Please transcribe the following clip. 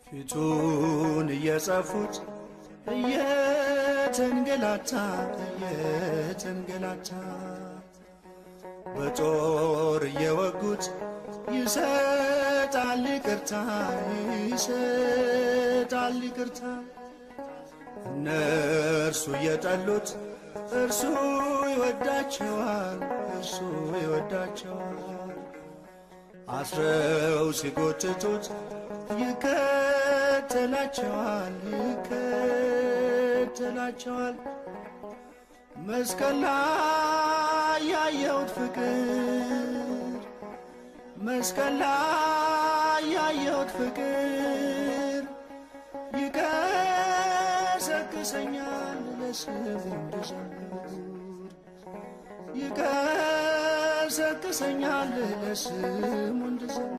ፊቱን እየጸፉት እየተንገላታ እየተንገላታ በጦር እየወጉት ይሰጣል ይቅርታ ይሰጣል ይቅርታ። እነርሱ እየጠሉት እርሱ ይወዳቸዋል እርሱ ይወዳቸዋል። አስረው ሲጎትቱት ይከተላቸዋል ይከተላቸዋል። መስቀል ላይ ያየሁት ፍቅር መስቀል ላይ ያየሁት ፍቅር ይቀሰቅሰኛል ለስሙ እንድዘምር ይቀሰቅሰኛል ለስሙ እንድዘምር።